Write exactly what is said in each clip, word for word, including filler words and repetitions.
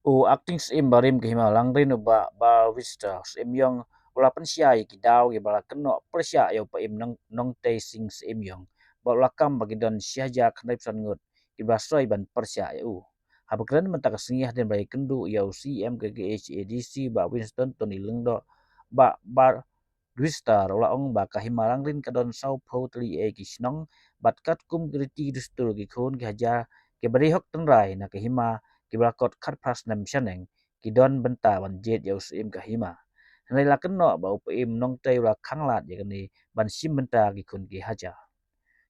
U Acting Syiem barim ka Hima Langrin u Bah Balwister Syiemiong u la pynshai ïa ki daw kiba la kynnoh pyrshah ïa u Paiem Nong, Nongtei Sing Syiemiong bad u la kam ba ki don shi hajar khyndai phew san ngut kiba soi ban pyrshah ïa u. Haba kren mynta ka sngi hadien ba la ïakynduh ïa u C E M ka K H A D C Bah Winston Tony Lyngdoh, Bah Balwister u la ong ba ka Hima Langrin ka don saw phew tylli ki shnong bad katkum ki riti ki dustur ki khun ki hajar kiba dei hok tynrai na ka hima kiba la kot khatphra snem shaneng ki don bynta ban jied ïa u Syiem ka hima. Hynrei la kynnoh ba u Paiem Nongtei u la khanglad ïa kane ban shim bynta ki khun ki hajar.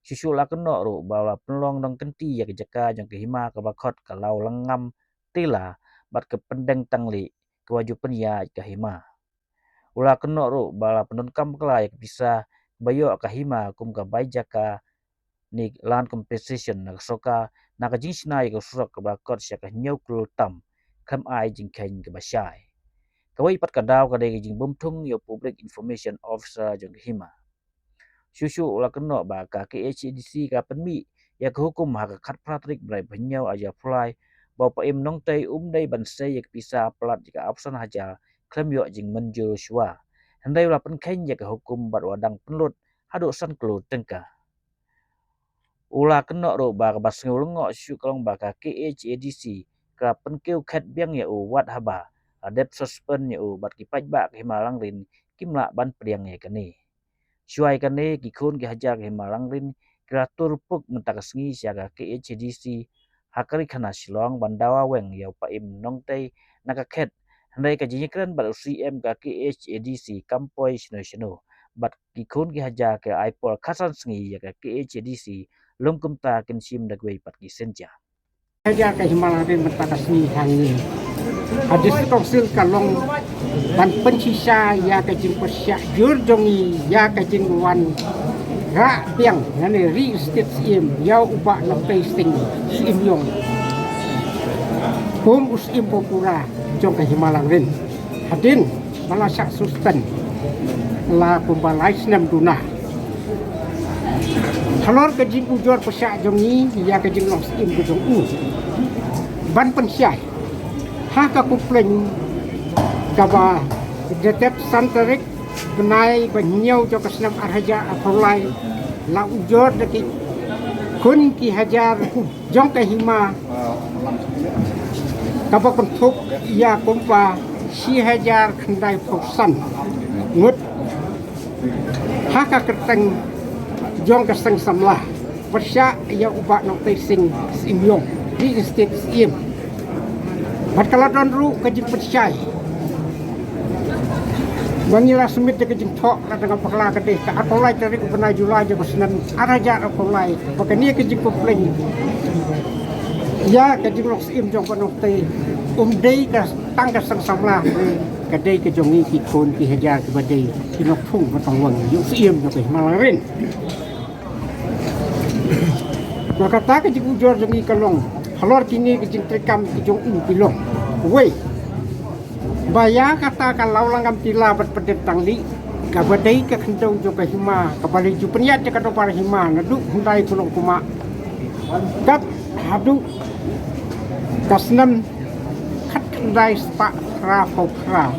Shuh shuh la kynnoh ruh ba u la pynlong nongkynti ïa ka jaka jong ka hima kaba khot ka Lawlangam Tila bad ka Pyndeng Tanglieh kaba ju pynïaid ka hima. U la kynnoh ruh ba la pyndonkam bakla ïa ka pisa ba ïoh ka hima kum ka bai jaka ne land compensation na ka sorkar na ka jingshna ïa ka surok kaba la kot sha ka hynñiew klur tam khlem ai jingkheiñ kaba shai. Kawei pat ka daw ka dei ka jingbymthung ïa u Public Information Officer jong ka hima. Shuh shuh u la kynnoh ba ka K H A D C ka pynmih ïa ka hukum ha ka khatphra tarik bnai ba hynñiew arhajar arphew lai ba u Paiem Nongtei um dei ban sei ïa ka pisa palat ïa ka arphew san hajar khlem ïoh jingmynjur shuwa. Hynrei u la pynkheiñ ïa ka hukum bad u la dang pynlut haduh san klur tyngka. U la kynnoh ruh ba kaba sngew lyngngoh shuh ka long ba ka K H A D C ka la pynkiew khet biang ïa u wat haba la dep suspend ïa u bad ki paidbah ka Hima Langrin kim lah ban pdiang ïa kane. Shuwa ïa kane ki khun ki hajar ka Hima Langrin ki la tur puk mynta ka sngi sha ka K H A D C ha ka Ri Khana Shillong ban dawa weng ïa u Paiem Nongtei na ka khet. Hynrei ka jingïakren bad u C M ka K H A D C kam poi shano shano bad ki khun ki hajar ki la ai por khatsan sngi ïa ka K H A D C lum kumta kin shim da kawei pat ki synja. Hajar ka Hima Langrin mynta ka sngi hangne ha District Council ka long ban pynshisha ïa ka jingpyrshah jur jong ngi ïa ka jingwan rah biang lane reinstate Syiem ïa u Bah Nongtei Sing Syiemiong kum u Syiem ba pura jong ka Hima Langrin. Hadien ba la shah suspend la kumba lai snem duna. Halor ka jingujor pyrshah jong ngi ïa ka jinglong Syiem ka jong u ban pynshai ha ka complaint kaba da dep san tarik bnai ba hynñiew jong ka snem arhajar arphew lai la ujor da ki khun ki hajar jong ka hima kaba kynthup ïa kumba shi hajar khyndai phew san ngut ha ka kyrteng jong ka seng samla pyrshah ïa u Bah Nongtei Sing Syiemiong, reinstate Syiem. Bad ka la don ruh ka jingpynshai ba ngi la submit da ka jingthoh lada ngam bakla ka dei ka arphew lai tarik u bnai July jong ka snem arhajar arphew lai ba kane ka jingcomplain ïa ka jinglong Syiem jong u Bah Nongtei um dei ka tang ka seng samla, ka dei ka jong ngi ki khun ki hajar kiba dei ki nongphung ba tang wang ïa u Syiem jong ka Hima Langrin. Ba kata ka jingujor jong ngi ka long halor kine ka jingtreikam ka jong u ki long, wei, ba ïa kata ka Lawlangam Tila bad Pyndeng Tanglieh kaba dei ka khyndew jong ka hima kaba la ju pynïaid da ka dorbar hima naduh hyndai Kulong Kumah kat haduh ka snem khatkhyndai spah phra phew phra.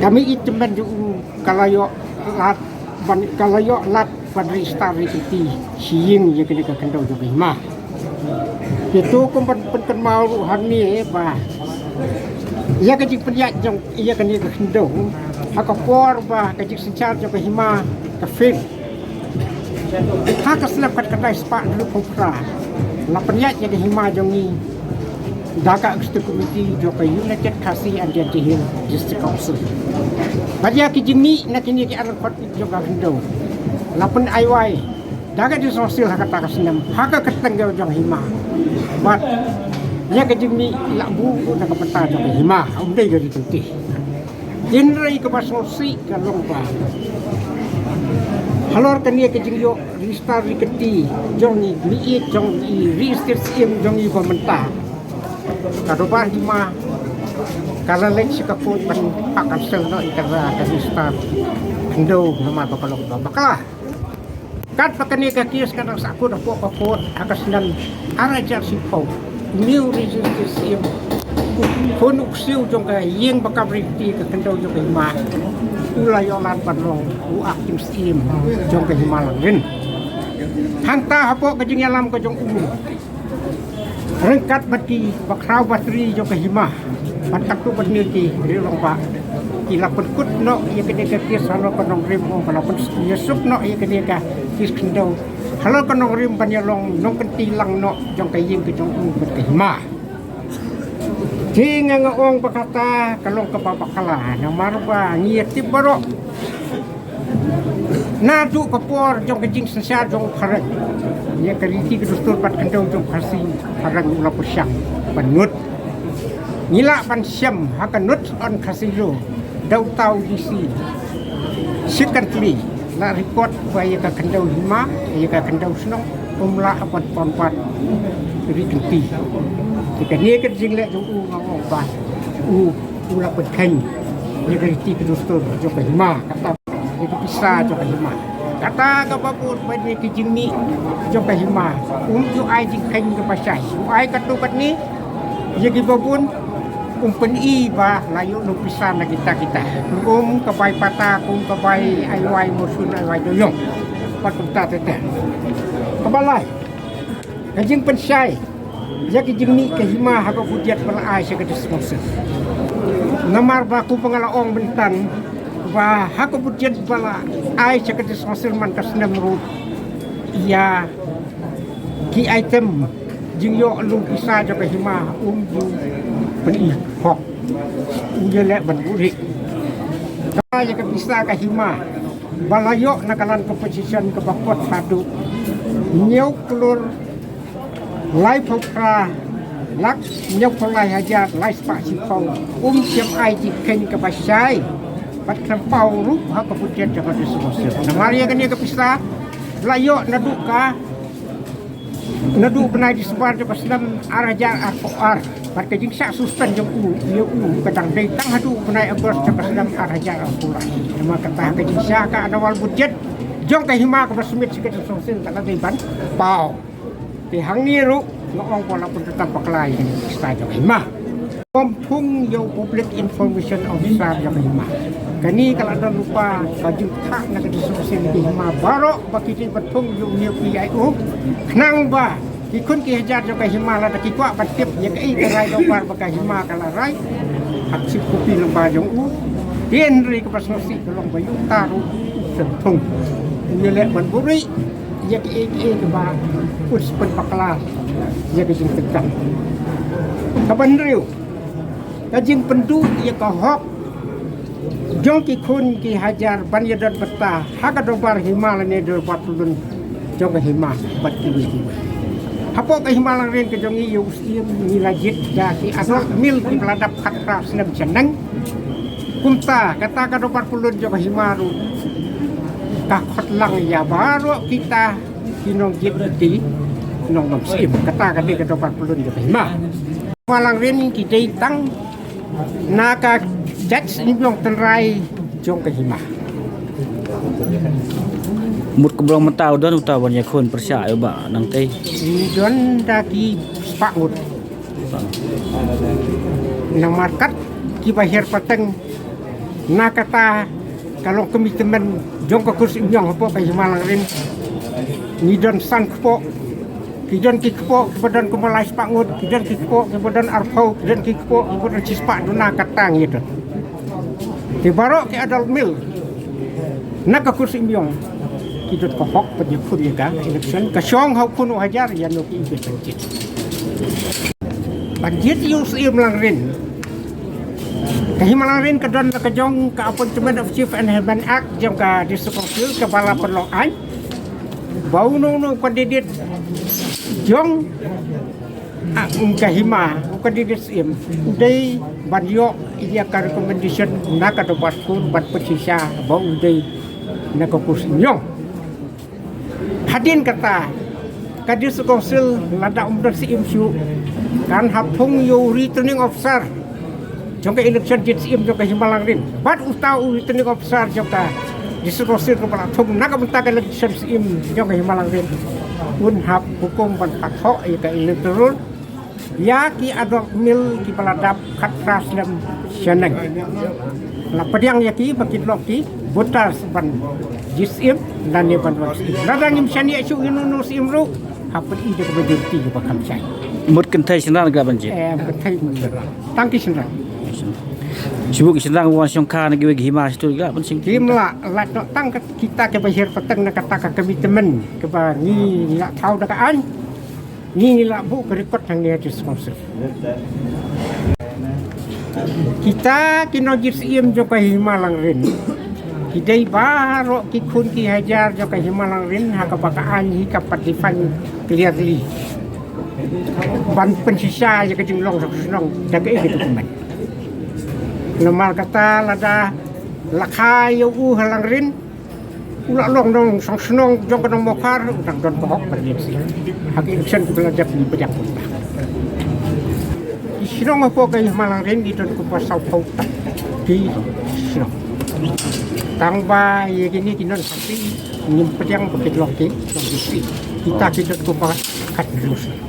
Ka mei tymmen jong u ka la ïoh lad ban, ka la ïoh lad ban register ïa kane ka, shi ïing ïa kane ka khyndew jong ka hima. Kito kum ban pynkynmaw ruh hangne ba ïa ka jingpynïaid jong ïa kane ka khyndew ha ka por ba ka jingsynshar jong ka hima ka fail. Ha ka snem khatkhyndai spah hynriewphew phra la pynïaid ïa ka hima jong ngi da ka Executive Committee jong ka United Khasi and Jaintia Hills District Council. Bad ïa ki jingmih na kine ki arngut jong ka khyndew la pynaiwai da ka District Council ha kata ka snem ha ka kyrteng jong ka hima. Bad ïa ka jingmih la buh na ka bynta jong ka hima, um dei ka ri kyntien. Hynrei kaba sngewsih ka long ba halor kane ka jingïoh register ri kynti jong i, ri jong i, register Syiem jong i ba mynta ka dorbar hima ka la leit sha ka court ban phah cancel noh ïa ka register khyndew namar ba ka long ba bakla. Katba kane ka kes ka dang sahkut hapoh ka kot ha ka snem ar hajar shiphew, u Registered Syiem, u khun u ksiew jong ka ïing ba kam ri kti, ka khyndew jong ka hima, u la ïoh lad ban long u Acting Syiem jong ka Hima Langrin. Hangta hapoh ka jingïalam ka jong u, ryngkat bad ki bakhraw batri jong ka hima, bad katto katne ki riewrangbah, ki la pynkut noh ïa kane ka kes halor ka nongrim, ong ba la pynïasuk noh ïa kane ka kes khyndew halor ka nongrim ban ïalong nongkynti lang noh jong ka ïing ka jong u bad ka hima. Te nga, nga ong ba kata ka long kaba bakla, namar ba ngi ïa tip baroh naduh ka por jong ka jingsynshar jong u Phareng, ïa ka riti ka dustur bad khyndew jong u Khasi, u Phareng u la pyrshang ban ngut. Ngi lah ban shem ha ka Notes on Khasi Law da uta u D C, secondly, la record ba ïa ka khyndew hima, ïa ka khyndew shnong, um lah ban pawnbat ri kynti. Te kane ka jingleh jong u, nga ong ba u, u la pynkheiñ ïa ka riti ka dustur jong ka hima, kata ïa ka pisa jong ka hima. Kata kaba bud ba ïa ki jingmih jong ka hima, um ju ai jingkheiñ kaba shai. U ai katto katne ïa kiba bun, um pyni ba la ïoh nong pisa na kita kita. Um ka bai pata, um ka bai ai wai mosun, ai wai dohïong, bad kumta te te. Kaba lai, ka jingpynshai ïa ki jingmih ka hima ha ka budget ba la ai sha ka District Council. Namar ba kumba nga la ong mynta, ba ha ka budget ba la ai sha ka District Council man ka snem ruh, ïa ki item jingïoh lum pisa jong ka hima, um ju pyni hok, u ïaleh ban buhrieh. Kata ïa ka pisa ka hima ba la ïoh na ka land compensation kaba kot haduh hynñiew klur laiphew phra lak hynñiewphew lai hajar lai spah shiphew, um shym ai jingkheiñ kaba shai bad khlem paw ruh ha ka budget jong ka District Council. Namar ïa kane ka pisa la ïoh naduh ka, naduh u bnai December jong ka snem ar hajar arphew ar, bad ka jingshah suspend jong u ïa u ka dang dei tang haduh u bnai August jong ka snem ar hajar arphew lai. Namar kata ka jingshah ka annual budget jong ka hima kaba submit sha ka District Council ka la dei ban paw. Te hangne ruh nga ong ba la pyndonkam bakla ïa ka pisa jong ka hima. Kum phung ïa u Public Information Officer jong ka hima, kane ka la don lypa ka jingthah na ka District Council ka hima baroh ba ki dei ban phung ïa une u P I O, khnang ba ki khun ki hajar jong ka hima lada ki kwah ban tip ïa kaei ka rai dorbar ba ka hima ka la rai, hap shim kopi lyngba jong u. Te hynrei kaba sngewsih ka long ba ïa uta ruh u sngewthuh, u ïaleh ban buhrieh ïa kiei kiei kiba un sa pynbakla ïa ka jingpyndonkam. Kaba hynriew, ka jingpynduh ïa ka hok jong ki khun ki hajar ban ïadon bynta ha ka dorbar hima lane dorbar pyllun jong ka hima bad kiwei kiwei. Hapoh ka Hima Langrin ka jong ngi, ïa u Syiem, ngi la jied da ki adult mil kiba la dap khatphra snem shaneng. Kumta kata ka dorbar pyllun jong ka hima ruh ka khot lang ïa baroh kita ki nongjied lynti, nongdom syiem. Kata ka dei ka dorbar pyllun jong ka hima. Hima Langrin ki dei tang na ka jaitbynriew tynrai jong ka hima. Mut ka brong mynta u don uta ban ïakhun pyrshah ïa u Bah Nangtei? Ngi don da ki spah ngut. Namar kat kiba hiar pateng na kata ka long commitment jong ka Kur Siem Miong hapoh ka Hima Langrin. Ngi don san kpoh, ki don ki kpoh kiba don kumba lai spah ngut, ki don ki kpoh kiba don arphew, ki don ki kpoh kiba don shispah duna, kata ngi don. Te baroh ki adult male na ka Kur Siem Miong ki don ka hok ban ïakhun ïa ka election, ka shong ha u khun u hajar ïa no ki ïa ka jied. Ban jied ïa u Syiem Langrin, ka Hima Langrin ka don la ka jong ka Appointment of Chief and Headman Act jong ka District Council kaba la pynlong aiñ ba uno uno u candidate jong, ah, ka hima, u candidate Syiem, u dei ban ïoh ïa ka recommendation na ka dorbar kur ban pynshisha ba u dei na ka Kur Siem Miong. Hadien kata, ka District Council lada ym don Syiem shuh, kan hap phung ïa u Returning Officer jong ka election jied Syiem jong ka Hima Langrin bad uta u Returning Officer jong ka District Council kaba la thung na ka bynta ka election Syiem jong ka Hima Langrin, un hap hukum ban pat thoh ïa ka electoral ïa ki adult male kiba la dap khatphra snem shaneng. La pdiang ïa ki ba kin long ki voters ban jied Syiem lane ban wan Syiem. Lada ngim shaniah shuh ïa uno uno u Syiem ruh, hap pyni da ka majority kaba kham shai. Mut kynthei shynrang ki lah ban jied? Em, kynthei mut shynrang. Tang ki shynrang. Shu ki shynrang wan shongkha na kiwei ki hima shuh ki lah ban shim? Kim lah, lah noh tang ka kita kiba hiar pateng na kata ka commitment kaba ngi lah thaw da ka aiñ. Ngi ngi lah buh ka record hangne ha District Council. Kita ki nongjied Syiem jong ka Hima Langrin, ki dei baroh ki khun ki hajar jong ka Hima Langrin ha kaba ka aiñ hi ka pat define clearly ban pynshisha ïa ka jinglong shong shnong da kaei ka document. Namar kata lada la kha ïa u ha Langrin, u la long nongshong shnong jong ka Nongmokhar, u dang don ka hok ban ïeng Syiem ha ka election kaba la dep, ngi pdiang kumta. Ki shnong hapoh ka Hima Langrin ki don kumba sawphew ki shnong. Tang ba ïa kine ki non party ngim pdiang ba ki long ki nongjied Syiem. Kita ki don kumba khathynriew shnong.